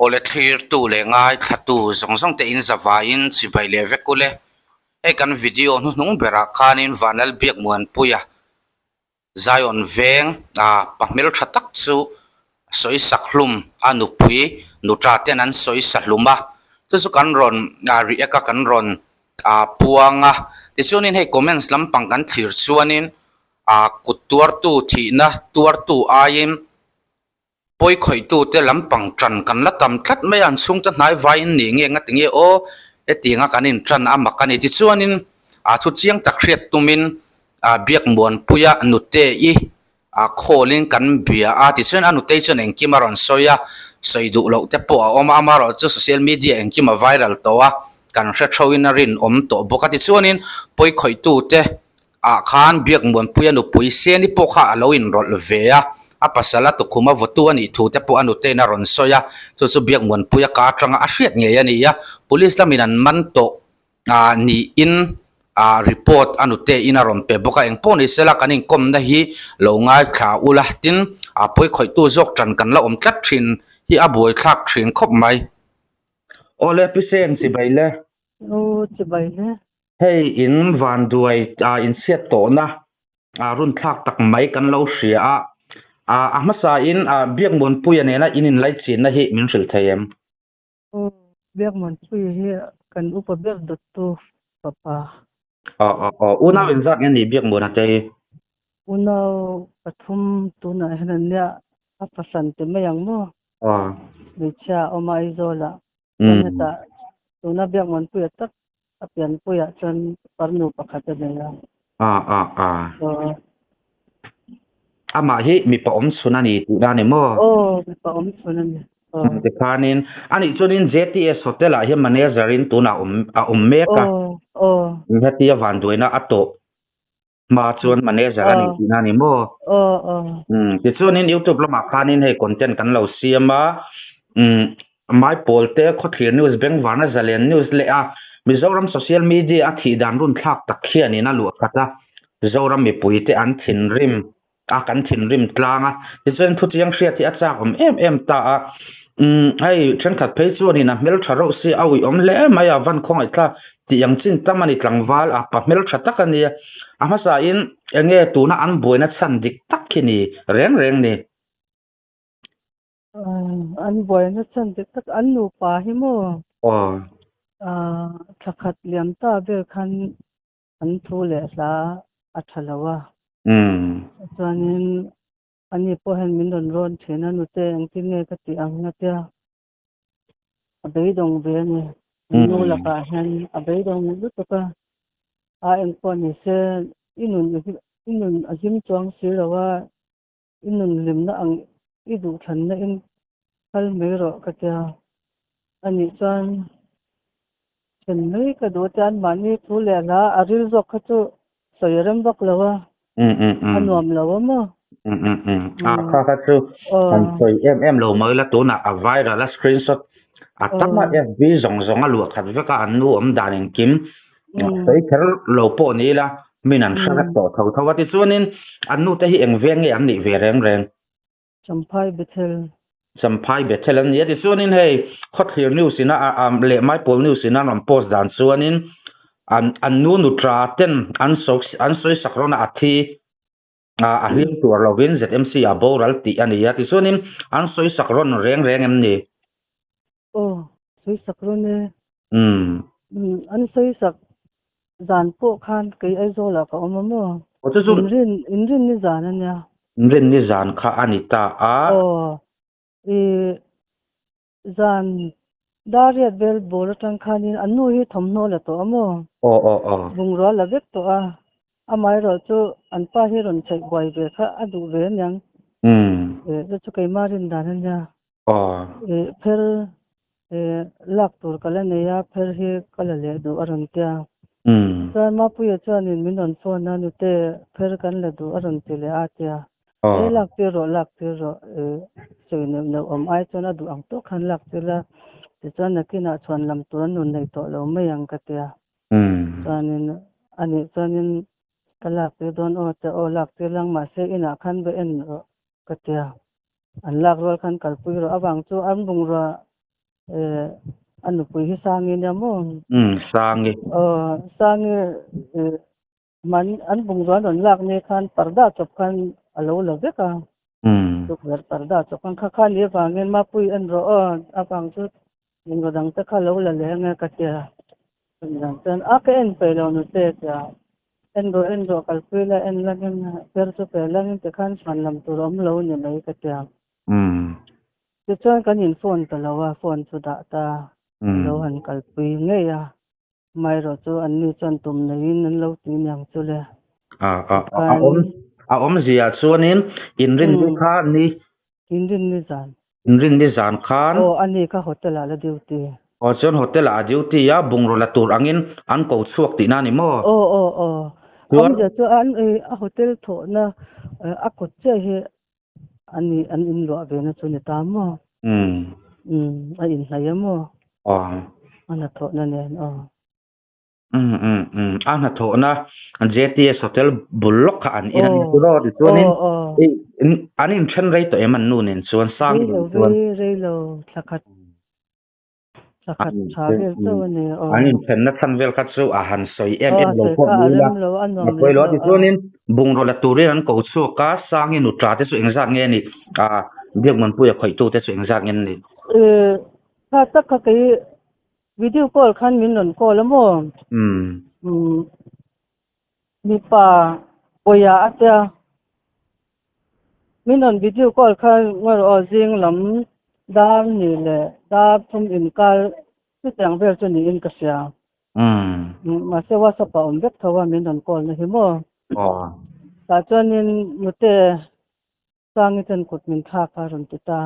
Awle thlirtu leh ngaithlatu zawng zawng te in zavaiin chibai leh vek ule. Hei kan video hnuhnung berah khanin Vanlal Biakmuanpuia Zion veng ah pa hmeltha tak chu sawi sak hlum a nupui nuta ten an sawi sa hlum a, chu chu kan rawn react a kan rawn puang a, tichuanin hei comments lampang kan thlir chuanin kut tuartu thihna tuartu aiin Pawi khawihtute lampang tan kan la tam tlat mai a, an chhungte hnai vaiin ni nge nga tinge aw hetianga kan intan a mak a ni. Tichuanin a thu chiang tak hriat tumin Biakmuanpuia nute-i call-in kan bia a, tichuan a nutei chuan engkim a rawn sawi a, sawi duh loh te pawh a awm a, amaherawhchu chu social media engkim a viral tawh a, kan hre thoin a rinawm tawh bawk a. Tichuanin pawi khawihtute ah khan Biakmuanpuia nupui Seni pawh kha a lo inrawlh ve a, a pasal a tukhum a vawtu a nih thu te pawh a nutein a rawn sawi a, chu chu Biakmuanpuia ka atanga a hriat ngei a ni a, Police lamin an man tawh ah niin ah report a nutein a rawn pe bawk a, engpawh ni sela kan inkawmna hi lo ngaithla ula tin a pawi khawihtu zawk tan kan la awm tlat thin hi a buaithlak thin khawp mai. Awle Pi Sen chibai le. Aw chibai le. Hei in vanduai ah inchhiat tawhna ah run thlak tak mai kan lo hria a, ah a hmasa in ah Biakmuanpuia nena in inlaichinna hi min hrilh thei em? Aw, Biakmuanpuia hi kan upa ber dawttu fapa. Aw aw aw, unau engzat nge ni Biakmuana te hi? Unau pathum tunah hian an nia, a fahran ti mai ang maw? Aw. Hmeichhia a awm a Aizawlah. Chuan hetah tuna Biakmuanpuia tak a pianpuiah chuan farnu pakhat a nei a. A a a. Amah hi mipa awm chhun a ni tih a ni maw? Aw, mipa awm chhun a ni. Aw. Tikhanin anih chuanin JTS Hotel ah hian manager in tunah a awm mek a. Aw, aw. Hetia vanduaina a tawh. Hma chuan manager a nih tihna a ni maw? Aw aw. Umm tichuanin youtube lamah khanin hei content kan lo siam a, umm Maipawl te Khawthlir news Bengvarna Zalen news leh a Mizoram social media a thih dan run thlak tak hianin a luah khat a, Zoram mipui te an thinrim a kan thinrim tlang a, tichuan thuchiang hriat hi a chak awm em em ta a, umm hei thenkhat phei chuanin a hmeltha reuh si a uih awm hle mai a, van khawngaih thlak tih ang chin tam a ni tlangval a pa hmeltha tak a nia, a hmasa in enge tuna an buaina chhan dik tak khi ni reng reng ni. An buaina chhan dik tak an nupa hi maw? Aw. Thla khat liam ta vel khan an thu leh hla a tha lo a. Chuanin ani pawh hian min rawn rawn thin a, nute engtin nge ka tih ang a tia. A beidawng ve a ni. An nu lakah hian a beidawng lutuk a. A engpawh ni se i nun i nun a hlim chuang si lo a, i nun hlimna ang i duhthlanna in kal mai rawh ka tia. Anih chuan then mai ka duh a tia anmahni thu leh hla a ril zawk kha chu sawi a rem vak lo a, a nuam lo a maw? A kha kha chu an sawi em em lo mai la tunah a viral a screenshot a tam a FB zawng zawng a luah khat vek a an nu awm dan engkim sawi kher lo pawh ni ila min an hre vek tawh tho tho a tichuanin an nu te hi eng veng nge an nih ve reng reng. Champhai Bethel. Champhai Bethel an ni a tichuanin hei Khawthlir news ina leh Maipawl news ina an rawn post dan chuanin an an nu nutra ten an sawi an sawi sak rawn a a thi a hlim tur lovin ZMC ah boral tih a ni a tichuanin an sawi sak rawn reng reng em ni? Aw, sawi sak rawn e. An sawi sak zan pawh khan kei Aizawl ah ka awm a maw? Aw chu chu. Inrin, inrin ni zan a nia. Inrin ni zan kha a ni ta a. Aw, i zan dariat vel ball atang khanin an nu hi thawmhnaw la tawh a maw? Aw aw aw. Bungrua la vek tawh a. Amaherawh chu an pa hi rawn chheih buai ve kha a duh ve aniang. Chu chu keimah rin dan a nia. Aw. Pher lak tur ka la nei a, pher hi ka la leh duh a rawn ti a. Chuan Mapuia chuanin min rawn phone a, Nute, pher kan la duh a rawn ti leh a tia. E lak tir rawh, lak tir rawh, sawi neuh neuh awm ai chuan a duh ang tawk khan lak tir la, tichuan nakinah chhuan lam tur an nun nei tawh lo mai ang ka tia. Chuanin anih chuanin ka lak tir dawn aw te aw lak tir lang mahse inah khan va en rawh ka tia. An lak rual khan kalpui rawh avang chu an bungrua Eh a nupui hi Sangi nia maw? Umm Sangi. Aw Sangi eh man an bungrua an rawn lak ni khan parda chawp khan a lo la vek a. Tukverh parda chawp khan kha kha ni avangin Mapui en rawh aw avang chu bungrua dang te kha lo la leh ange ka tia. Chumi chuan a ka en peih lo nute tia en rawh en rawh kalpui la en langin per chu pe langin tikhan chhuan lam tur a awm lo ni mai ka tia. Tichuan kan in phone ta lo a, phone chu dah ta a lo han kalpui ngei a, amaherawh chu an ni chuan tum neiin an lo ti niang chu le. A a a awm a awmzia chuanin inrinni kha ni. Inrinni zan. Inrinni zan khan. Aw a ni kha hotel ah la duty. Aw chuan hotel ah a duty a, bungraw la tur angin an ko chhuak tihna a ni maw? Aw aw aw. Awmzia chu an a hotel thawhna a kawt chiah hi Ani an in luah ve na chu ni ta maw? Umm. Umm a in hnaih a maw? Aw. A hnathawhna nen aw. Umm umm umm a hnathawhna JTS hotel bul lawk kha an in a ni tiraw tichuanin an in then rei tawh em an nu nen chuan sang nen chuan. Rei lo rei lo thla khat. Thla khat tha vel chauh a ni aw. An inthenna chhan vel kha chu a han sawi em em lo pawh ni ila. A pawi lo a tichuanin bungraw la turin an ko chhuak a, Sangi nuṭa te chu engzat nge a nih? Ah, Biakmunpuia khawihtu te chu engzat nge an nih? Eh, kha tak kha kei video call khan min rawn call a maw? Umm. Mipa pawia a tia. Min rawn video call kha ngawi rawh aw zing lam dar ni leh dar thum inkar chutiang vel chu niin ka hria. Mahse WhatsApp ah awm vek tho a min rawn call na hi maw. Tah chuanin nute Sangi chuan kut min thlak a rawn ti ta.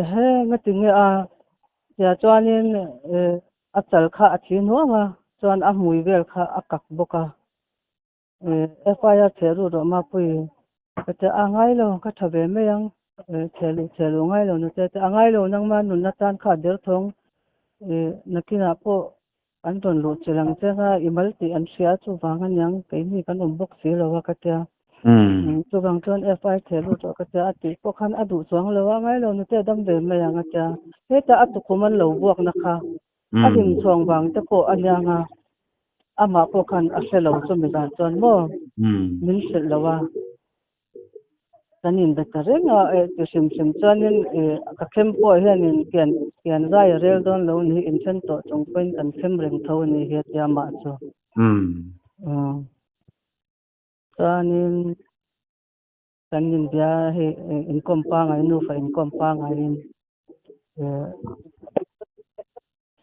Ehe ngati nge a tia chuanin a chal kha a thi nuang a chuan a hmui vel kha a kak bawk a. FIR chhe ru rawh Mapui ka ti a ngai lo ka tha ve mai ang chhe luh chhe luh ngai lo nute a ngai lo nangma nunna tan kha a der thawng nakinah pawh an rawn luh chilh ang che nga i mal tih an hria chuvang aniang keini kan awm bawk si lo a ka tia chuvang chuan FIR chhe ru rawh ka tia a tih pawh khan a duh chuang lo a ngai lo nute a dam ve mai ang a tia hetah a tukhum an lo buakna kha A hlim chhuang vang te pawh a niang a, amah pawh khan a hre lo chumi zan chuan maw min hrilh lo a, kan inbe ta reng a, eh ti hrim hrim chuanin eh ka khem pawh hianin kian kian zai a rel dawn lo ni inthen tawh chung pawhin kan khem reng tho a ni hi a tia amah chu. Chuanin kan inbia hei inkawm pangai nufa inkawm pangaiin eh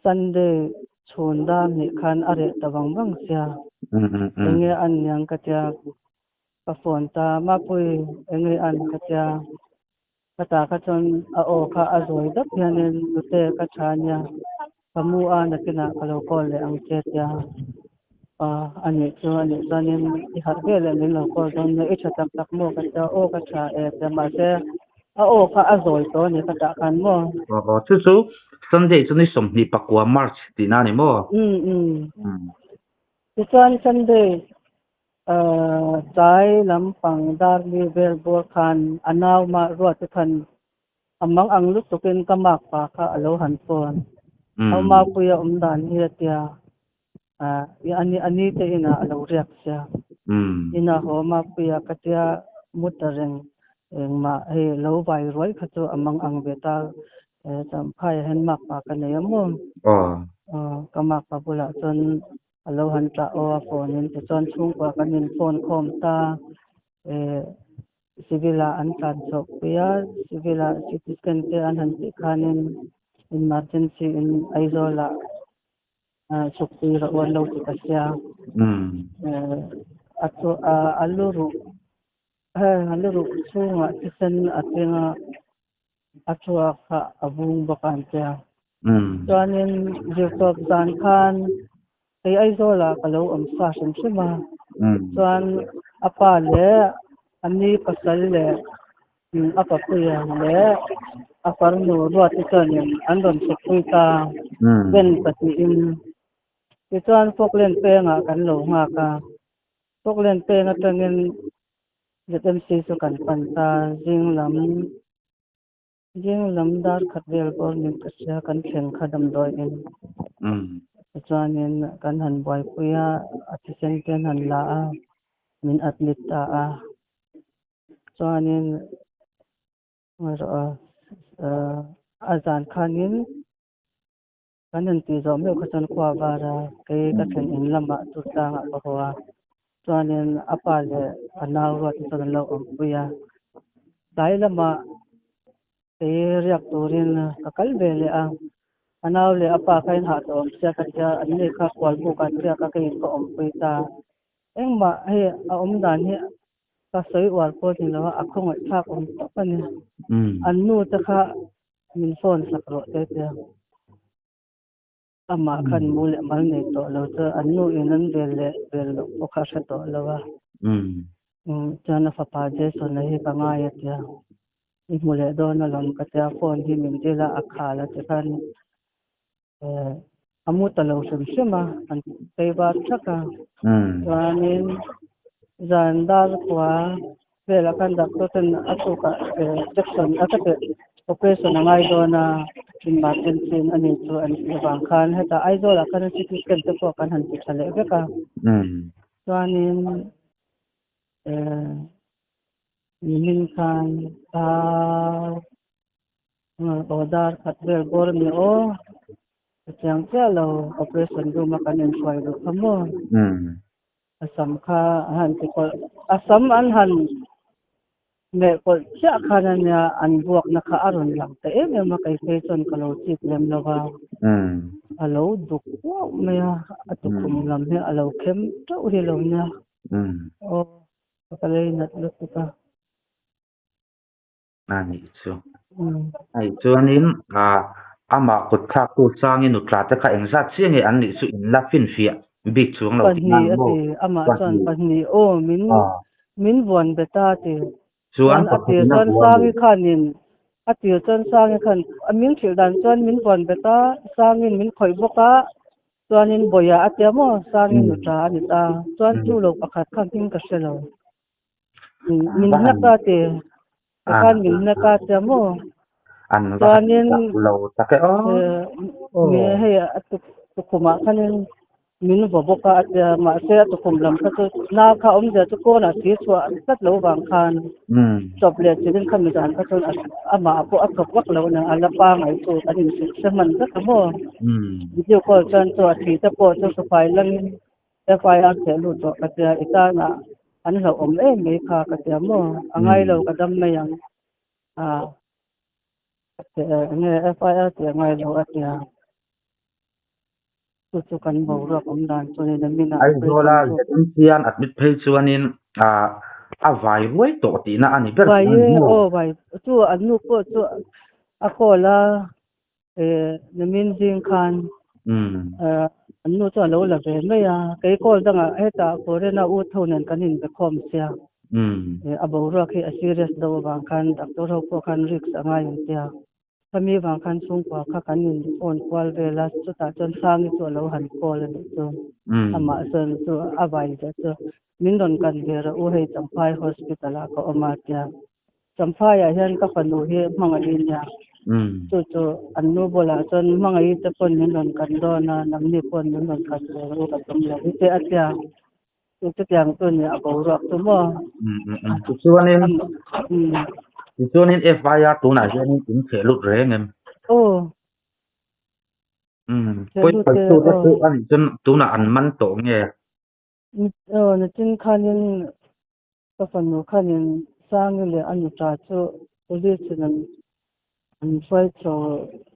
Sunday chhun dar nih khan a reh ta vang vang sia enge an niang ka tia ka phone ta Mapui enge an ka tia ka ta kha chuan a aw kha a zawi dap hianin nute ka tha nia ka mu a nakinah ka lo call leh ang che tia a nih chu a nih chuanin i harh vel leh min lo call dawn nia i tha tak tak maw ka tia aw ka tha e tia mahse a aw kha a zawi tawh a ni ka tah khan maw. Aw aw chu chu Sunday chu ni 29 March tihna a ni maw? Umm umm tichuan Sunday tlai lampang darli vel bawr khan a nau mah ruat te khan A mang ang lutukin ka mak pa kha a lo han phone. Au Mapuia awm dan hi a tia, a ni te inah a lo riak sia. Inah haw Mapuia ka tia mu ta reng engmah hei lo vai ruai kha chu a mang ang ve ta. Champhaiah hian mak pa ka nei a maw? Ka mak pa bulah chuan a lo han tah aw a phone in tichuan chhungkua kan in phone khawm ta. Civil ah an tlan chhoh pui a, civil ah CT scan te an han tih khanin emergency in Aizawl ah chhuk pui rawh u an lo ti ta sia. A chu a lu ruh a lu ruh chhungah thisen a tling a, a thuak kha a vung bawk a an tia. Chuanin zirtawp zan khan Kei Aizawlah ka lo awm sa hrim hrim a, chuan a pa leh a ni pasal leh a papuia leh a farnu Ruati chuanin an rawn chhukpui ta Ben pahnihin. Tichuan Falkland pengah kan lo nghak a, Falkland peng atangin ZMC chu kan pan ta zing lam. Zing lam dar khat vel bawr min ka hria kan thleng kha damdawi in. Tichuanin kan han buaipui a, a thisen te an han la a, min admit ta a. Chuanin erawh a zan khanin Kan han tih zawh meuh kha chuan khua var a, kei ka thlen in lamah chu tlangah ka haw a, chuanin a pa leh a nau ruat te chuan an lo awmpui a, tlai lamah kei riak turin ka kal ve leh a, a nau leh a pa kha in hah tawh awm sia ka tia, an ni kha kual buk an riak a, keiin ka awmpui ta, engmah hei a awm dan hi ka sawi uar pawh ni lo a, a khawngaih thlak awm tawp a ni, an nu te kha Min phone sak rawh te tia. Amah khan mu leh mal nei tawh lo chu an nu in an vel leh vel loh pawh kha a hre tawh lo a. Chuan a fapa Jason-a hi ka ngai a tia. I hmu leh dawn alawm ka tia phone hi min dil a, a khal a ti khan a mu ta lo hrim hrim a, an phei var thak a. Chuanin zan dar kua velah khan doctor ten a tukah injection a ka teh operation a ngai dawn a, emergency in a ni chu an tih avang khan hetah Aizawl ah khan CT scan te pawh kan han ti tha leh vek a. Chuanin nimin khan dar Aw dar khat vel bawr a ni aw. Ka chiang chiah lo operation room a kan inhruai duh kha maw. A sam kha a han ti kawlh a sam an han meh kawlh chiah khan a nia an buakna kha a rawn lang ta em em a kei phei chuan ka lo chip lem lo va. A lo duk uauh mai a, a tukhum lam hi a lo khem teuh hi lo nia. Aw ka lei nat lutuk a. A nih chu. Hei chuanin ah amah kut thlaktu Sangi nutla te kha engzat chiah nge an nih chu in la finfiah bik chuang lo tih Pahnih a ti, amah chuan pahnih aw min min vuan bet a ti. Chuan Chuan a tir chuan Sangi khanin a tir chuan Sangi khan a min hrilh dan chuan min vuan bet a, Sangin min khawih bawk a, chuanin Bawia a tia maw Sangi nutla a ni ta. Chuan chu lo pakhat kha hming ka hre lo. Min hnek a ti tikhan min hnek a tia maw an va han chuanin lo tak e aw mi hei a tukhumah khanin min vaw bawk a a tia mahse a tukhum lam kha chu nau kha awmzia chu kawnah thli chhuah tlat lo vang khan chawp leh chilhin kha mizan kha chuan amah pawh a thawk vak lo aniang a la pangai chu kan inhrilh hre hman vek a maw video call chuan chu a thli te pawh chu hrufai langin FIR theh lut rawh ka tia, i tanah an hlauhawm em mai kha ka tia maw, a ngai lo ka dam mai ang a enge FIR tih a ngai lo a tia, chu chu kan boruak awm dan chu ni namin ah Aizawla ZMC an admit phei chuanin a vai ruai tawh tihna a ni ber Vai e aw vai chu an nu pawh chu a call a Namin zing khan an nu chu a lo la ve mai a, kei call dangah hetah foreign a u tho nen kan inbe khawm sia, a boruak hi a serious deuh avang khan doctor ho pawh khan risk a ngai ang tia, khami vang khan chhungkua kha kan in phone kual vel a, chutah chuan Sangi chu a lo han call a nih chu, amah chuan chu a vai zia chu min rawn kan ve rawh u hei Champhai hospital ah ka awm a tia. Champhaiah hian ka fanu hi hmangaih i nia. Chu chu an nu bulah chuan hmangaih te pawn min rawn kan dawn a, nangni pawn min rawn kan ve rawh u ka tum lo hi che a tia. Chu chutiang chu nia a boruak chu maw. Tichuanin tichuanin FIR tunah hianin in theh lut reng em? Aw. Pawi paltu te chu a nih chuan tunah an man tawh nge? Aw nichin khanin Ka fanu khanin Sangi leh a nuta chu police in an an hruai chho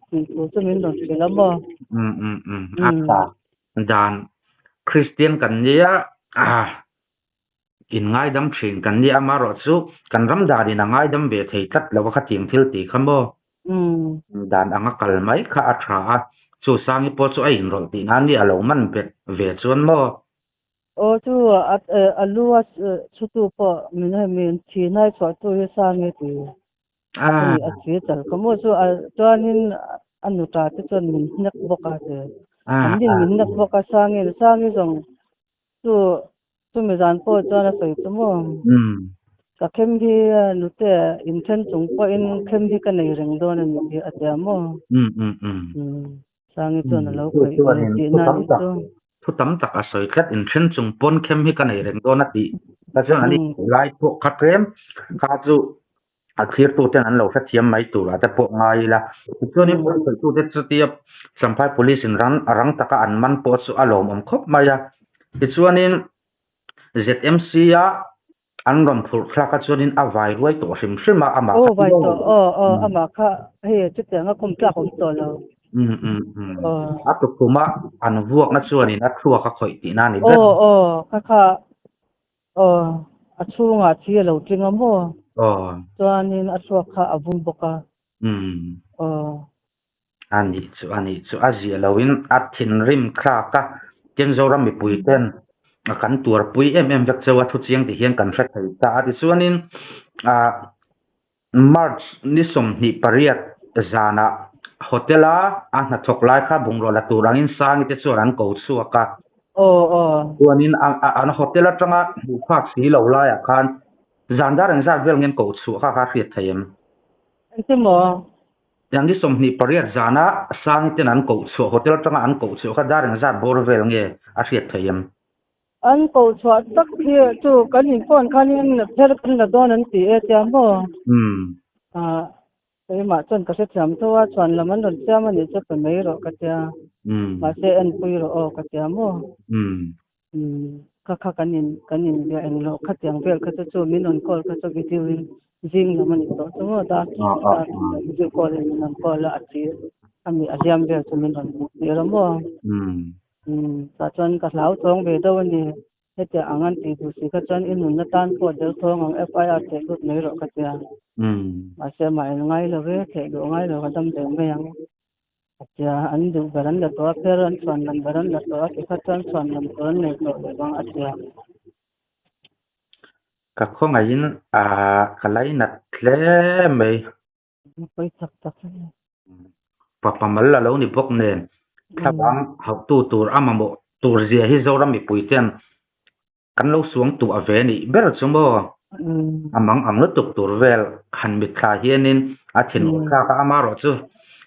tih thu chu min rawn hrilh a maw? Um um um a tha dan Kristian kan nia ah in ngaidam thin kan nia amaherawh chu kan ram dan in a ngaidam ve thei tlat lo a khatiang thil tih kha maw dan anga kal mai kha a tha a chu Sangi pawh chu a inrawlh tih nan nia a lo man bet ve chuan maw? Aw chu a lu a chhutu pawh min hei min thi hnai chhuah tu hi Sangi ti a ni a thi chal ka maw chu a chuanin a nuta te chuan min hnek bawk a ti an din min hnek bawk a Sangi Sangi zawng chu chumi zan pawh chuan a sawi chu maw. Ka khem hi nute inthen chung pawhin khem hi ka nei reng dawn a nih hi a ti a maw? Sangi chuan a lo khawih ve tihna a nih chu. Thu tam tak a sawi tlat, inthen chung pawn khem hi ka nei reng dawn a tih kha chuan an inhmuh lai pawh kha tlem kha chu a thlirtuten an lo hrethiam mai turah te pawh ngai ila. Tichuanin pawn sawitute chutia Champhai Police in rang rang taka an man pawh chu a lawmawm khawp mai a. Tichuanin ZMC a an rawn phurh thlak a chuanin a vai ruai tawh hrim hrim a, amah kha. Aw vai tawh, aw aw amah kha hei chutiang a khum tlak awm tawh lo. Um um um a tukhuma an vuakna chuanin a thluak a khawih tihna a ni ber. Aw aw kha kha Aw, a chhungah thi a lo tling a maw? Aw. Chuanin a thluak kha a vum bawk a. Umm. Aw. A nih chu, a nih chu. A ziah loin a thinrim thlak a, tin Zoram mipui ten kan tuarpui em em vek cheu a, thuchiang ti hian kan hre thei ta a. Tichuanin ah March ni 28 zanah hotel-a a hnathawk lai kha bungraw la tur angin Sangi te chuan an ko chhuak a. Aw aw. Chuanin an hotel atanga hmuh phak si lo laiah khan zan dar engzat vel ngen ko chhuah kha kha hriat thei em? Engti maw? Tiang ni 28 zana Sangi ten an koh chhuah hotel atanga an koh chhuah kha dar engzat bawr vel nge a hriat thei em? An koh chhuah tak hi chu kan in phone khanin pher kan la dawn an ti e tia maw? Ah keimah chuan ka hrethiam tho a, chhuan lam an rawn siam a nih chu pe mai rawh ka tia. Mahse enpui rawh aw ka tia maw? Kha kha kan in kan in bia eng loh khatiang vel kha chu chu min rawn call kha chu video in zing lam a ni tawh chu maw dar dar video call in min rawn call a a ti ami a hliam vel chu min rawn hmuh tir a maw? Umm, tah chuan ka hlau thawng ve deuh a ni. Hetiang ang an tih duh si kha chuan i nunna tan pawh del thawng ang FIR theih lut mai rawh ka tia. Mahse mah en ngai lo ve, theih duh ngai lo ka dam ve mai ang a tia. An duh ber an la tawh a, pher an chhuan lam ber an la tawh a, tikha chuan chhuan lam tur an nei tawh lo vang a tia. Ka khawngaihin ka lainat hle mai. Pawi tak tak a ni. Papa mal a lo ni bawk nen thlavang hauhtu tur a mamawh tur zia hi Zoram mipui ten kan lo suang tuah ve nih ber chu maw? A mang ang lutuk tur vel han mitthla hianin a thinur thlak a, amaherawh chu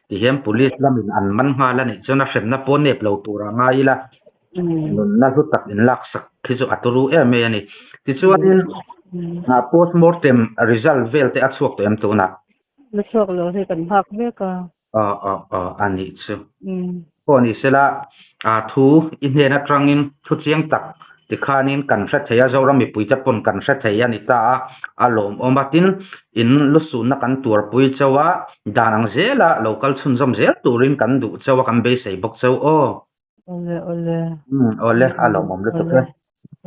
tihian police lamin an man nghal a nih chuan a hremna pawh nep lo turah ngai ila nunna hlu tak inlaksak khi chu a turu em mai a ni. Tichuanin postmortem result vel te a chhuak tawh em tunah? La chhuak lo hi kan nghak mek a. Aw aw aw a nih chu. Pawh ni sela thu i hnen atangin thu chiang tak tikhanin kan hre thei a, Zoram mipuite pawn kan hre thei a ni ta a, a lawmawm a. Tin, in lusunna kan tuarpui chauh a, dan ang zela lo kal chhunzawm zel turin kan duh chauh a, kan beisei bawk chauh aw. Awle awle. Umm awle a lawmawm lutuk e.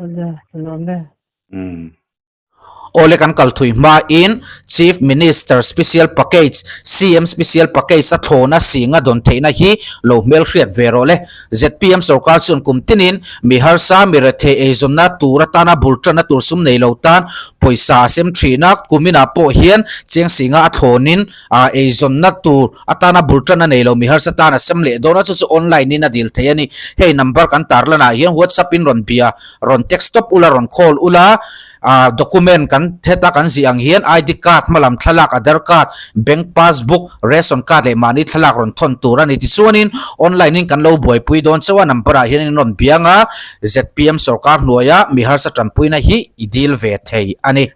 Awle a lawm e. Umm. Awle kan kal thui hmain Chief Minister Special Package, CM Special Package a thlawna singa dawn theihna hi lo hmelhriat ve rawh le. Zpm sorkar chuan kum tinin mi harsa, mi rethei eizawnna tur atana bul tanna tur sum nei lo tan pawisa a sem thin a, kuminah pawh hian cheng singa a thlawnin Ah, eizawnna tur atana bul tan a nei lo, mi harsa tan a sem leh dawn a, chu chu online in a dil thei a ni. Hei number kan tarlan ah hian WhatsApp in rawn bia, rawn text tawp ula, rawn call ula, ah document kan heta kan zih ang hian ID card, hmalam thlalak, Aadhar card, bank passbook, ration card leh mahni thlalak rawn thawn tur a ni. Tichuanin online in kan lo buaipui dawn chauh a, number ah hian in rawn biang a, zpm sorkar hnuaia mi harsa tanpuina hi i dil ve thei a ni.